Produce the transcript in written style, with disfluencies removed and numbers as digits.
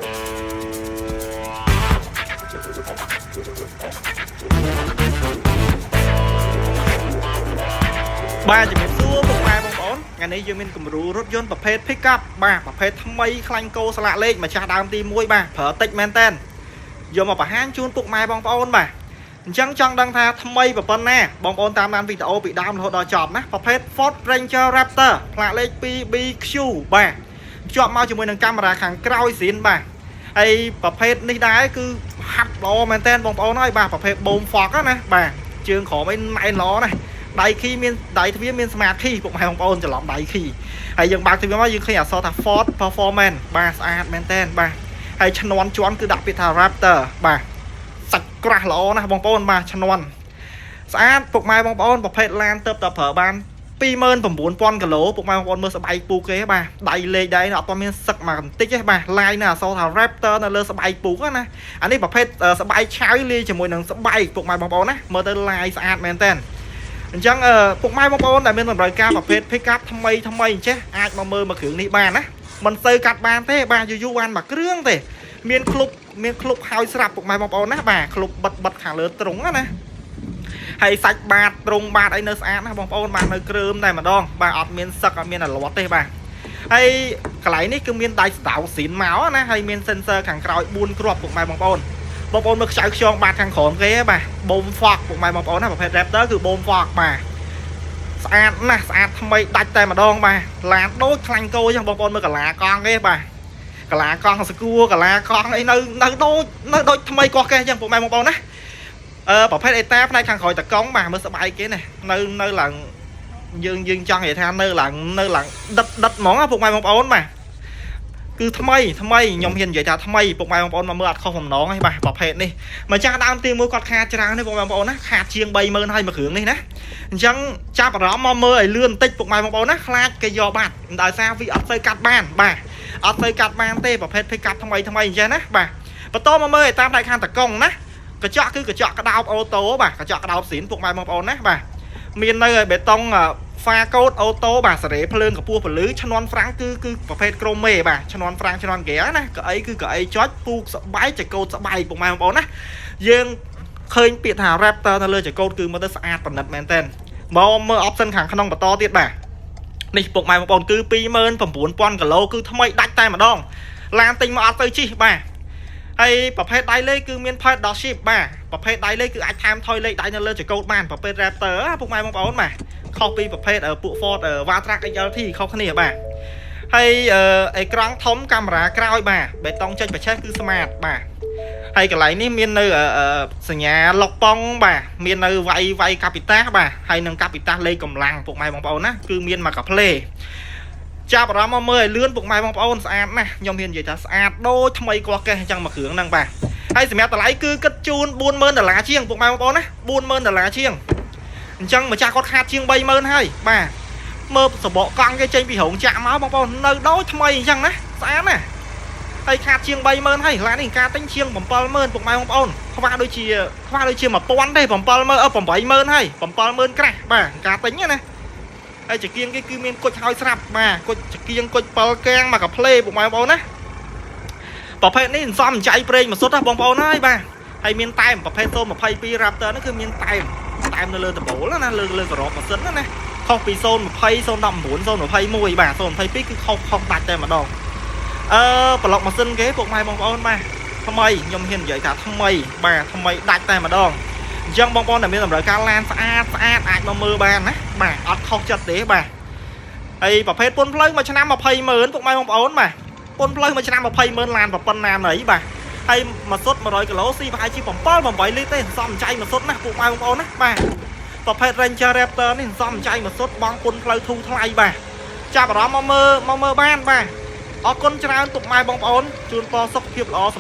បាទជំរាបសួរពុកម៉ែបងប្អូនថ្ងៃនេះយើងមានគំរូរថយន្តប្រភេទ Pickup បាទប្រភេទថ្មីខ្លាញ់គោស្លាកលេខម្ចាស់ដើមទី1បាទប្រើតិចមែនតើយកមកបង្ហាញជូនពុកម៉ែបងប្អូនបាទអញ្ចឹងចង់ដឹងថាថ្មីប៉ុណ្ណាបងប្អូនតាមដានវីដេអូពីដើមរហូតដល់ចប់ណាប្រភេទ Ford Ranger Raptor ផ្លាកលេខ 2BQ បាទភ្ជាប់មកជាមួយនឹងកាមេរ៉ាខាងក្រោយស៊ីនបាទហើយប្រភេទនេះដែរគឺហាត់ល្អមែនតើបងប្អូនហើយបាទប្រភេទ បូម Fog ណាបាទជើងក្រោមអីណែនល្អណាស់ដៃ key មានដៃទ្វារមាន smart key ពុកម៉ែបងប្អូនច្រឡំដៃ key ហើយយើងបើកទ្វារមកយើងឃើញអក្សរថា Ford Performance បាទស្អាតមែនតើបាទហើយឈ្នាន់ជន់គឺដាក់ពាក្យថា Raptor បាទសាច់ក្រាស់ល្អណាស់បងប្អូនបាទឈ្នាន់ស្អាតពុកម៉ែបងប្អូនប្រភេទឡានទៅតែប្រើបាន29,000គីឡូពុកម៉ែបងប្អូនមើលស្បែកពូកគេបាទដៃលេខដៃអត់ទាន់មានសឹកមកបន្តិចទេបាទឡាយនៅអក្សរថា Raptor នៅលើស្បែកពូកណាអានេះប្រភេទស្បែកឆៅលាយជាមួយនឹងស្បែកពុកម៉ែបងប្អូនណាមើលទៅឡាយស្អាតមែនតើអញ្ចឹងពុកម៉ែបងប្អូនដែលមានតម្រូវការប្រភេទ pick up ថ្មីថ្មីអញ្ចេះអាចមកមើលមួយគ្រឿងនេះបានណាមិនសូវកាត់បានទេបាទយូរយូរបានមួយគ្រឿងទេមានក្លុបមានក្លុបហើយស្រាប់ពុកម៉ែបងប្អូនណាបាទក្លុបបិទបិទខាងលើត្រង់ណាហើយសាច់បាតត្រង់បាតអីនៅស្អាតណាបងប្អូនបាទនៅគ្រើមតែម្ដងបាទអត់មានសឹកអត់មានអាលាត់ទេបាទហើយកន្លែងនេះគឺមានដៃស្ដៅស៊ីនមកណាហើយមាន sensor ខាងក្រោយ4គ្រាប់ពុកម៉ែបងប្អូនបងប្អូនមើលខ្ចៅខ្យងបាតខាងក្រោមគេបាទបូម fog ពុកម៉ែបងប្អូនណាប្រភេទ Raptor គឺបូម fog បាទស្អាតណាស់ស្អាតថ្មីដាច់តែម្ដងបាទឡានដូចខ្លាញ់គោអញ្ចឹងបងប្អូនមើលកាឡាកង់គេបាទកាឡាកង់សគួរកាឡាកង់អីនៅនៅដូចនៅដូចថ្មីកោះកេះអញ្ចឹងពុកម៉ែបងប្អូនណាអឺប្រភេទអេតាផ្នែកខាងក្រោយតកង់បាទមើលស្បែកគេណានៅនៅឡើងយើងយើងចង់និយាយថានៅឡើងនៅឡើងដិតដិតហ្មងពុកម៉ែបងប្អូនបាទគឺថ្មីថ្មីខ្ញុំហ៊ាននិយាយថាថ្មីពុកម៉ែបងប្អូនមកមើលអត់ខុសបំណងទេបាទប្រភេទនេះម្ចាស់ដើមទីមួយគាត់ខាតច្រើនទេពុកម៉ែបងប្អូនណាខាតជាង30000ហើយមួយគ្រឿងនេះណាអញ្ចឹងចាប់អារម្មណ៍មកមើលឲ្យលឿនបន្តិចពុកម៉ែបងប្អូនណាខ្លាចគេយកបាត់ដោយសារវាអត់សូវកាត់បានបាទអត់សូវកាត់បានទេប្រភេទ pick up ថ្មីថ្មីអញ្ចឹងណាបាទបន្តមកមើលឲ្យតាមផ្នែកខាងតកង់ណាកញ្ចក់គឺកញ្ចក់ក្តោប auto បាទកញ្ចក់ក្តោបស៊ីនពុកម៉ែបងប្អូនណាបាទមាននៅឲ្យបេតុងហ្វាកូត auto បាទសេរីភ្លើងកម្ពស់ពលឺឈ្នាន់ហ្វ្រាំងគឺគឺប្រភេទក្រមេបាទឈ្នាន់ហ្វ្រាំងឈ្នាន់ហ្គាណាកៅអីគឺកៅអីចុចពូកស្បែកចកោតស្បែកពុកម៉ែបងប្អូនណាយើងឃើញពាក្យថា Raptor នៅលើចកោតគឺមើលទៅស្អាតប្រណិតមែនតើមកមើល option ខាងក្នុងបន្តទៀតបាទនេះពុកម៉ែបងប្អូនគឺ29,000គីឡូគឺថ្មីដាច់តែម្ដងឡានទិញមកអត់ទៅជិះបាទហើយប្រភេទដៃលេខគឺមាន paddle shift បាទប្រភេទដៃលេខគឺអាចថែមថយលេខដៃនៅលើចកោតបានប្រភេទ Raptor ពុកម៉ែបងប្អូនបាទខុសពីប្រភេទពួក Ford Wildtrak XLT ខុសគ្នាបាទហើយអេក្រង់ធំកាមេរ៉ាក្រោយបាទបេតុងចុចបច្ចេកគឺ smart បាទហើយកន្លែងនេះមាននៅសញ្ញាលុកប៉ុងបាទមាននៅវាយវាយកាពីតាបាទហើយនឹងកាពីតាលេខកម្លាំងពុកម៉ែបងប្អូនណាគឺមានមកកាផ្លេចាប់អារម្មណ៍មកមើលឲ្យលឿនពុកម៉ែបងប្អូនស្អាតណាស់ខ្ញុំហ៊ាននិយាយថាស្អាតដូចថ្មីកោះកេះអញ្ចឹងមួយគ្រឿងហ្នឹងបាទហើយសម្រាប់តម្លៃគឺគិតជូន40000ដុល្លារជាងពុកម៉ែបងប្អូនណា40000ដុល្លារជាងអញ្ចឹងម្ចាស់គាត់ខាតជាង30000ហើយបាទមើលសបកកង់គេចេញពីរោងចក្រមកបងប្អូននៅដូចថ្មីអញ្ចឹងណាស្អាតណាស់ហើយខាតជាង30000ហើយឡាននេះការទិញជាង70000ពុកម៉ែបងប្អូនខ្វះដូចជាខ្វះដូចជា1000ទេ70000អឺ80000ហើយ70000ក្រាស់បាទការទិញណាហើយចង្គៀងគេគឺមានគុជហើយស្រាប់បាទគុជចង្គៀងគុជ7កាំងមកកាផ្លេពុកម៉ែបងប្អូនណាប្រភេទនេះសន្សំចៃប្រេងមួយសុទ្ធណាបងប្អូនហើយបាទហើយមានតែមប្រភេទ022 Raptor ហ្នឹងគឺមានតែមតែមនៅលើដំបូលណាលើលើសរបម៉ាស៊ីនណាខុសពី020 019 021បាទ022គឺខុសខុសដាច់តែម្ដងអឺប្លុកម៉ាស៊ីនគេពុកម៉ែបងប្អូនបាទថ្មីខ្ញុំហ៊ាននិយាយថាថ្មីបាទថ្មីដាច់តែម្ដងអញ្ចឹងបងប្អូនដែលមានតម្រូវការឡានស្អាតស្អាតអាចមកមើលបានណាបាទអត់ខុសចិត្តទេបាទហើយប្រភេទពុនផ្លូវមួយឆ្នាំ20ម៉ឺនពុកម៉ែបងប្អូនបាទពុនផ្លូវមួយឆ្នាំ20ម៉ឺនឡានប៉ុណ្ណាណីបាទហើយមួយសុទ្ធ100គីឡូស៊ីប្រហែលជា7 8លីត្រទេសសំចៃមួយសុទ្ធណាពុកម៉ែបងប្អូនណាបាទប្រភេទ Ranger Raptor នេះសំចៃមួយសុទ្ធបងពុនផ្លូវធូរថ្លៃបាទចាប់អារម្មណ៍មកមើលមកមើលបានបាទអរគុណច្រើនពុកម៉ែបងប្អូនជូនពរសុខភាពល្អសំ